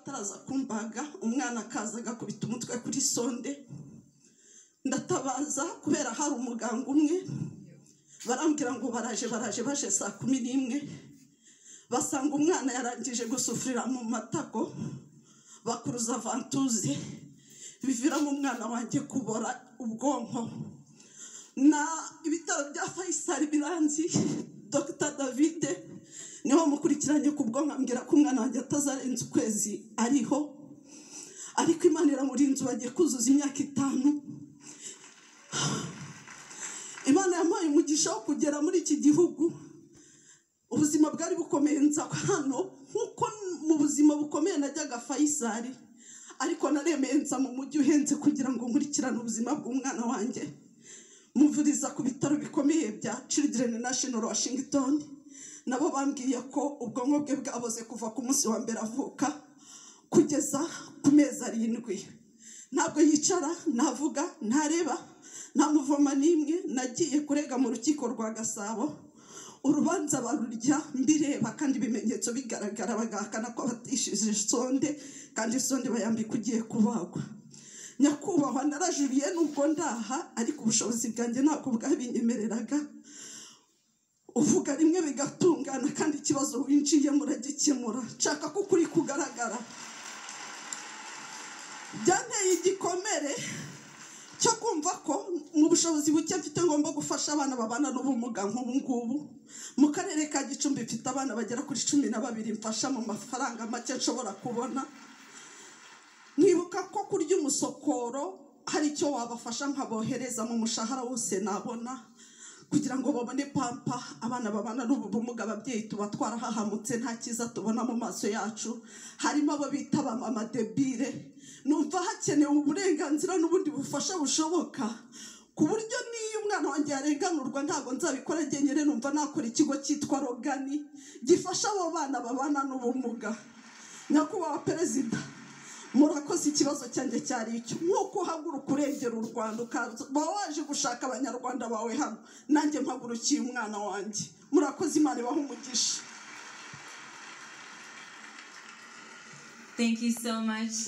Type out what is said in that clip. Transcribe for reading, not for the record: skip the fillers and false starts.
Bataraza kumbaga, umwana akaza agakubita umutwe kuri sonde. Ndatabaza kubera hari umuganga umwe, barambwira ngo baraje baraje, baje saa 11, basanga umwana yarangije gusufurira mu matako, bakuruza ventouse, biviramo umwana wanjye kubora ubwonko. Na ibitaro bya Faisal biranzi, Dr David niho mukurikiranye ku bwonko, ambwira ko umwana wanjye atazarenza ukwezi ariho, ariko Imana iramurinze, bagiye kuzuza imyaka 5. Imana yampaye umugisha wo kugera muri iki gihugu. Ubuzima bwari bukomeye, nza hano nkuko mu buzima bukomeye najyaga Faisal, ariko naremeye nza mu mujyi uhenze kugira ngo nkurikirane ubuzima bw'umwana wanjye. Muvuriza ku bitaro bikomeye bya Children National Washington, nabo bambwiye ko ubwonko bwe bwaboze kuva ku munsi wa mbere avuka kugeza ku mezi 7. Ntabwo yicara, ntavuga, ntareba, nta muvoma n'imwe. Nagiye kurega mu rukiko rwa Gasabo, urubanza barurya mbireba kandi ibimenyetso bigaragara, bagahakana ko batishije sonde, kandi sonde bayambika ugiye kubagwa. Nyakubahwa, narajuriye nubwo ndaha, ariko ubushobozi bwanjye ntabwo bwabinyemereraga. Uvuga rimwe bigatungana, kandi ikibazo winjiye muragikemura. Nshaka ko ukuri kugaragara. Byanteye igikomere cyo kumva ko mu bushobozi buke mfite ngomba gufasha abana babana n'ubumuga nk'ubu ngubu. Mu karere ka Gicumbi mfite abana bagera kuri 12 mfasha mu mafaranga make nshobora kubona. Nibuka ko kurya umusokoro hari icyo wabafasha, nkabohereza mu mushahara wose nabona kugira ngo babone pampa. Abana babana n'ubu bumuga, ababyeyi tuba twarahahamutse, nta cyiza tubona mu maso yacu. Harimo abo bita abamama debile. Numva hakenewe uburenganzira n'ubundi bufasha bushoboka, ku buryo n'iyo umwana wanjye yarenganurwa ntabwo nzabikora njyenyine. Numva nakora ikigo cyitwa Rogani gifasha abo bana babana n'ubumuga. Nyakubahwa Perezida, murakoze, ikibazo cyanjye cyari icyo. Nk'uko uhaguruka urengera u Rwanda, ukaba waje gushaka abanyarwanda bawe hano, nanjye mpagurukiye umwana wanjye. Murakoze, Imana ibahe umugisha. Thank you so much.